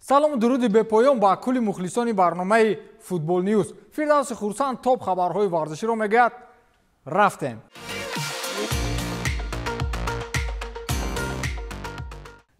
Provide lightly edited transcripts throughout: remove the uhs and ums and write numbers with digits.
Салому дуруди бепоён ба кулли мухлисони барномаи Футбол Ньюз. Фирдавси Хурсанд топ хабарҳои варзиширо мегӯяд. Рафтем.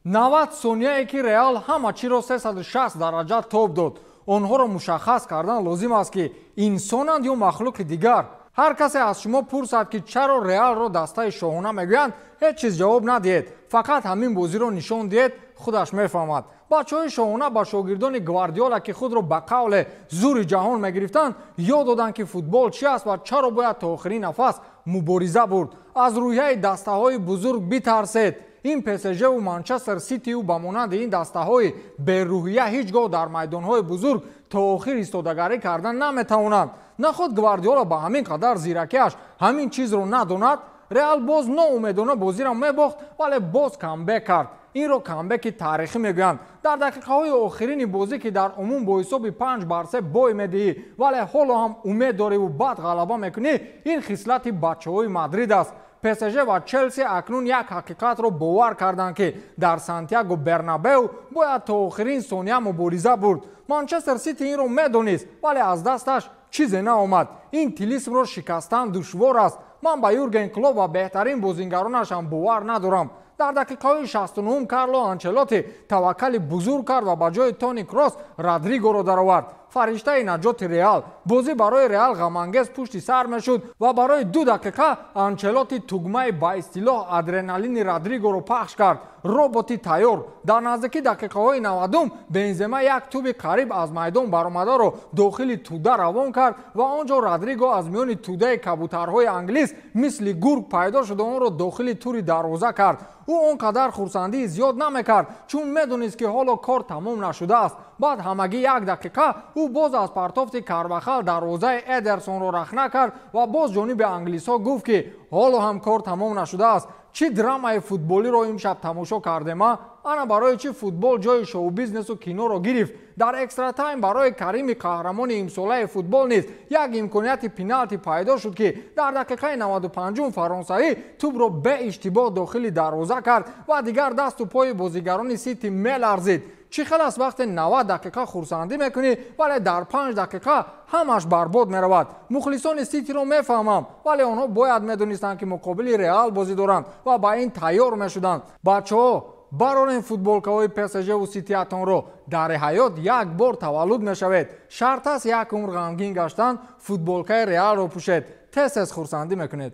90 сонияе ки Реал ҳама чиро 360 дараҷа тоб дод. Онҳоро мушаххас кардан лозим аст, ки инсонанд ё махлуқи дигар. Ҳар касе аз шумо пурсад, ки чаро Реалро дастаи шоҳона мегӯянд, ҳеҷ чиз ҷавоб надиҳед. Фақат ҳамин бозиро нишон диҳед, худаш мефаҳмад. Бачаҳои шоҳона ба шогирдони Гвардиола, ки худро ба қавле зури ҷаҳон мегирифтанд, ёд доданд, ки футбол чи аст ва чаро бояд то охирин нафас мубориза бурд. Аз рӯҳияи дастаҳои бузург битарсед. Ин ПСЖ-ву Манчестер Ситиву ба монанди ин дастаҳои берӯҳия ҳеҷ гоҳ дар майдонҳои бузург то охир истодагарӣ кардан наметавонанд. Наход Гвардиола ба ҳамин қадар зиракиаш ҳамин чизро надонад. Реал боз ноумедона бозиро мебохт, вале боз камбек кард. Инро камбеки таърихӣ мегӯянд. Дар дақиқаҳои охирини бозӣ, ки дар умум бо ҳисоби 5-3 бой медиҳӣ, вале ҳоло ҳам умед дореву баъд ғалаба мекунӣ, ин хислати бачаҳои Мадрид аст. ПСЖ ва Челси акнун як ҳақиқатро бовар карданд, ки дар Сантьяго Бернабеу бояд то охирин сония мубориза бурд. Манчестер Сити инро медонист, вале аз дасташ чизе наомад. Ин тилисмро шикастан душвор аст. Ман ба Юрген Клоп ва беҳтарин бозингаронашам бовар надорам. Дар дақиқаҳои 69 Карло Анчелоти таваккали бузург кард ва ба ҷои Тони Кросс Родригоро даровард. Фариштаи наҷоти Реал. Бозӣ барои Реал ғамангез пушти сар мешуд ва барои 2 дақиқа Анчелоти тугмаи ба истилоҳ адреналини Родригоро пахш кард. Роботи тайёр. Дар наздики дақиқаҳои 90 Бензема як туби қариб аз майдон баромадаро дохили тӯда равон кард ва он ҷо Родриго аз миёни тӯдаи кабутарҳои англис мисли гург пайдо шуда онро дохили тури дарвоза кард. Ӯ он қадар хурсандии зиёд намекард, чун медонист, ки ҳоло кор тамом нашудааст. Баъд ҳамагӣ 1 дақиқа ӯ боз аз партофти Карвахал дарвозаи Эдерсонро рахна кард ва боз ҷониби англисҳо гуфт, ки ҳоло ҳам кор тамом нашудааст. Чӣ драмаи футболиро имшаб тамошо кардема? Ана барои чӣ футбол ҷои шоу-бизнесу киноро гирифт. Дар экстратайм барои Карими қаҳрамони имсолаи футбол низ як имконияти пеналти пайдо шуд, ки дар дақиқаи 95 фаронсавӣ тӯбро беиштибоҳ дохили дарвоза кард ва дигар дасту пои бозигарони Сити меларзид. Чӣ хел аст вақте 90 дақиқа хурсандӣ мекунӣ, вале дар 5 дақиқа ҳамаш барбод меравад. Мухлисони Ситиро мефаҳмам, вале онҳо бояд медонистанд, ки муқобили Реал бозӣ доранд ва ба ин тайёр мешуданд. Бачаҳо, барорем футболкаҳои ПСЖ-ву Ситиатонро. Дар ҳаёт як бор таваллуд мешавед. Шарт аст як умр ғамгин гаштан, футболкаи Реалро пӯшед. Тез-тез хурсандӣ мекунед.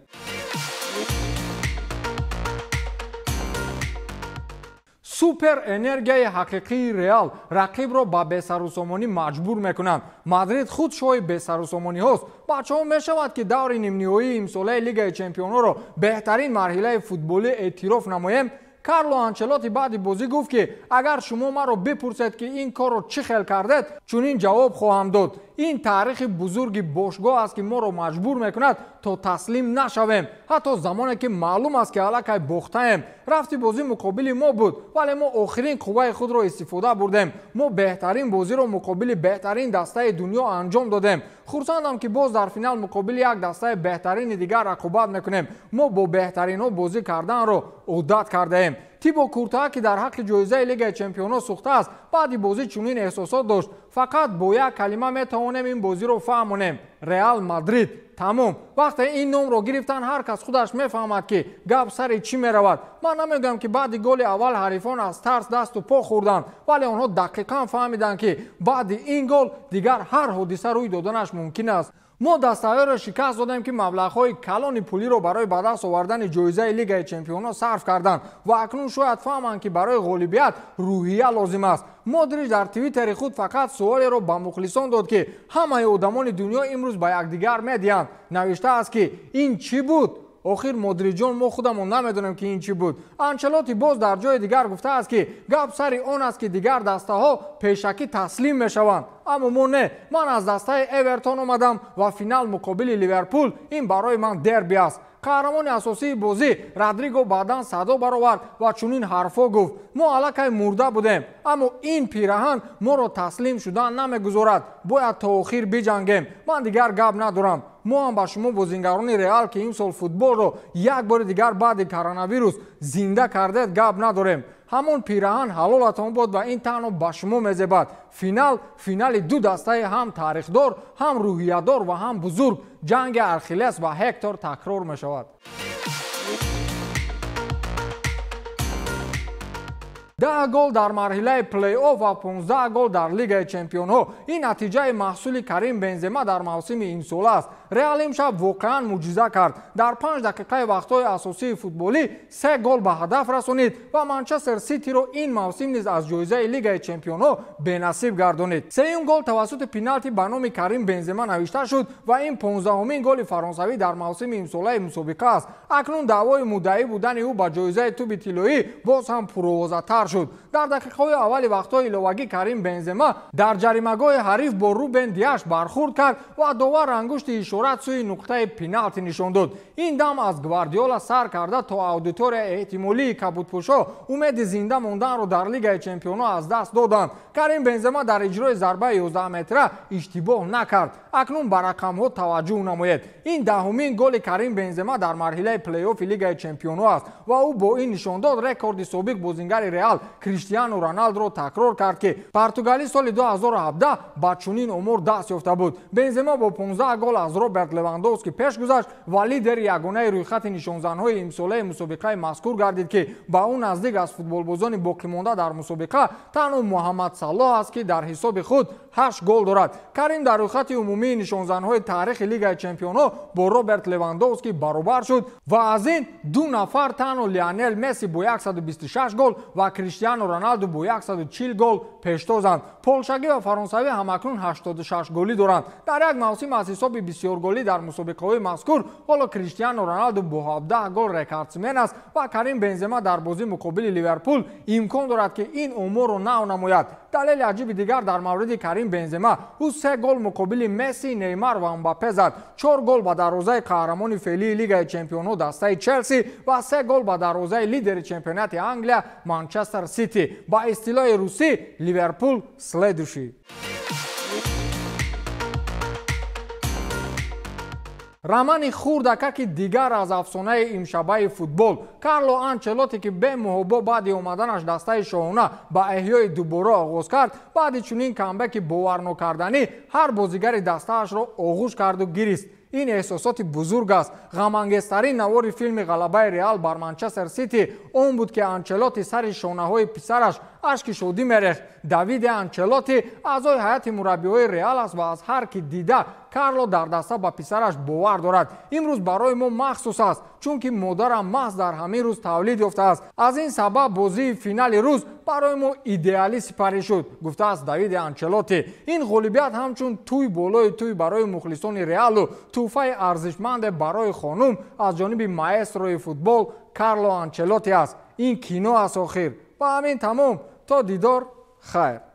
Супер энергияи ҳақиқии Реал рақибро ба бесарусомонӣ маҷбур мекунанд. Мадрид худ шоҳи бесарусомониҳост. Бачаҳо, мешавад, ки даври нимниҳоии имсолаи Лигаи чемпионҳоро беҳтарин марҳилаи футболӣ эътироф намоем. Карло Анчелоти баъди бозӣ гуфт, ки агар шумо маро бипурсед, ки ин корро чӣ хел кардед, чунин ҷавоб хоҳам дод. Ин таърихи бузурги бошгоҳ аст, ки моро маҷбур мекунад то таслим нашавем, ҳатто замоне ки маълум аст, ки аллакай бохтаем. Рафти бозӣ муқобили мо буд, вале мо охирин қувваи худро истифода бурдем. Мо беҳтарин бозиро муқобили беҳтарин дастаи дунё анҷом додем. Хурсандам, ки боз дар финал муқобили як дастаи беҳтарини дигар рақобат мекунем. Мо бо беҳтаринҳо бозӣ карданро одат кардаем. Тибо Куртуа, ки дар ҳаққи ҷоизаи Лигаи чемпионҳо сӯхтааст, баъди бозӣ чунин эҳсосот дошт: фақат бо як калима метавонем ин бозиро фаҳмонем. Реал Мадрид. Тамом. Вақте ин номро гирифтан, ҳар кас худаш мефаҳмад, ки гап сари чӣ меравад. Ман намегӯям, ки баъди голи аввал ҳарифон аз тарс дасту по хӯрданд, вале онҳо дақиқан фаҳмиданд, ки баъди ин гол дигар ҳар ҳодиса рӯй доданаш мумкин аст. Мо дастаҳоеро шикаст додем, ки маблағҳои калони пулиро барои ба даст овардани ҷоизаи Лигаи чемпионҳо сарф карданд ва акнун шояд фаҳманд, ки барои ғолибият рӯҳия лозим аст. Модрич дар твиттери худ фақат суолеро ба мухлисон дод, ки ҳамаи одамони дунё имрӯз ба якдигар медиҳанд. Навиштааст, ки ин чӣ буд? Охир Модриҷон, мо худамон намедонем, ки ин чӣ буд. Анчелоти боз дар ҷои дигар гуфтааст, ки гап сари он аст, ки дигар дастаҳо пешакӣ таслим мешаванд, аммо мо не. Ман аз дастаи Эвертон омадам ва финал муқобили Ливерпул ин барои ман дерби аст. Қаҳрамони асосии бозӣ Родриго баъдан садо баровард ва чунин ҳарфҳо гуфт: мо аллакай мурда будем, аммо ин пираҳан моро таслим шудан намегузорад. Бояд то охир биҷангем. Ман дигар гап надорам. Мо ҳам ба шумо бозингарони Реал, ки имсол футболро як бори дигар баъди коронавирус зинда кардед, гап надорем. Ҳамон пираҳан ҳалолатон бод ва ин танҳо ба шумо мезебад. Финал финали ду дастаи ҳам таърихдор, ҳам рӯҳиядор ва ҳам бузург. Ҷанги Архилес ва Ҳектор такрор мешавад. 10 гол дар марҳилаи плей-офф ва 15 гол дар Лигаи чемпионҳо. Ин натиҷаи маҳсули Карим Бензема дар мавсими имсола аст. Реал имшаб воқеан мӯъҷиза кард. Дар 5 дақиқаи вақтҳои асосии футболӣ 3 гол ба ҳадаф расонид ва Манчестер Ситиро ин мавсим низ аз ҷоизаи Лигаи чемпионҳо бенасиб гардонид. Сеюм гол тавассути пеналти ба номи Карим Бензема навишта шуд ва ин 15-умин голи фаронсавӣ дар мавсими имсолаи мусобиқа аст. Акнун даъвои муддаӣ будани ӯ ба ҷоизаи тӯби тиллоӣ боз ҳам пуровозатар шуд. Дар дақиқаҳои аввали вақтҳои иловагӣ Карим Бензема дар ҷаримагоҳи ҳариф бо Рубен Диаш бархӯрд кард ва довар ангушти ишорат сӯи нуқтаи пеналти нишон дод. Ин дам аз Гвардиола сар карда то аудиторияи эҳтимолии кабудпӯшо умеди зинда монданро дар Лигаи чемпионҳо аз даст доданд. Карим Бензема дар иҷрои зарбаи 11 метра иштибоҳ накард. Акнун ба рақамҳо таваҷҷӯҳ намоед. Ин 10-умин голи Карим Бензема дар марҳилаи плей-оффи Лигаи чемпионҳо аст ва ӯ бо ин нишондод рекорди собиқ бозингари Реал Криштиану Роналдуро такрор кард, ки Португалӣ соли 2017 ба чунин омор даст ёфта буд. Бензема бо 15 гол аз Роберт Левандовски пеш гузашт ва лидери ягонаи рӯйхати нишонзанҳои имсолаи мусобиқаи мазкур гардид, ки ба ӯ наздик аз футболбозони боқимонда дар мусобиқа танҳо Муҳаммад Салоҳ аст, ки дар ҳисоби худ 8 гол дорад. Карим дар рӯйхати умумии нишонзанҳои таърихи Лигаи чемпионҳо бо Роберт Левандовски баробар шуд ва аз ин ду нафар танҳо Лионел Месси бо 126 гол ва Криштиану Роналду бо 140 гол пештозанд. Полшагӣ ва фаронсавӣ ҳамакнун 86 голӣ доранд. Дар як мавсим аз ҳисоби бисёрголӣ дар мусобиқаҳои мазкур ҳоло Криштиану Роналду бо 17 гол рекордсмен аст ва Карим Бензема дар бозӣ муқобили Ливерпул имкон дорад, ки ин оморро нав намояд. Далели аҷиби дигар дар мавриди Карим Бензема: ӯ 3 гол муқобили Месси, Неймар ва Мбаппе зад, 4 гол ба дарвозаи қаҳрамони феълии Лигаи чемпионҳо дастаи Челси ва 3 гол ба дарвозаи лидери чемпионати Англия Манчестер Сити. Ба истилоҳи русӣ Ливерпул следующий. Романи хурдакаки дигар аз афсонаи имшабаи футбол Карло Анчелотти, ки бемуҳобо баъди омаданаш дастаи шоҳона ба эҳёи дубора оғоз кард, баъди чунин камбеки боварнокарданӣ ҳар бозигари дастаашро оғӯш карду гирист. Ин эҳсосоти бузург аст. Ғамангезтарин навори филми ғалабаи Реал бар Манчестер Сити он буд, ки Анчелотти сари шонаҳои писараш ашки шодӣ мерехт. Давиде Анчелотти аъзои ҳайати мураббиҳои Реал аст ва аз ҳар ки дида Карло дар даста ба писараш бовар дорад. Имрӯз барои мо махсус аст, чунки модарам маҳз дар ҳамин рӯз тавлид ёфтааст. Аз ин сабаб бозии финали рӯз барои мо идеалӣ сипарӣ шуд, гуфтааст Давиде Анчелотти. Ин ғолибият ҳамчун тӯй болои тӯй барои мухлисони Реалу тӯҳфаи арзишманде барои хонум аз ҷониби маэстрои футбол Карло Анчелотти аст. Ин кино аст охир. Ба ҳамин тамом. То дидор, хайр.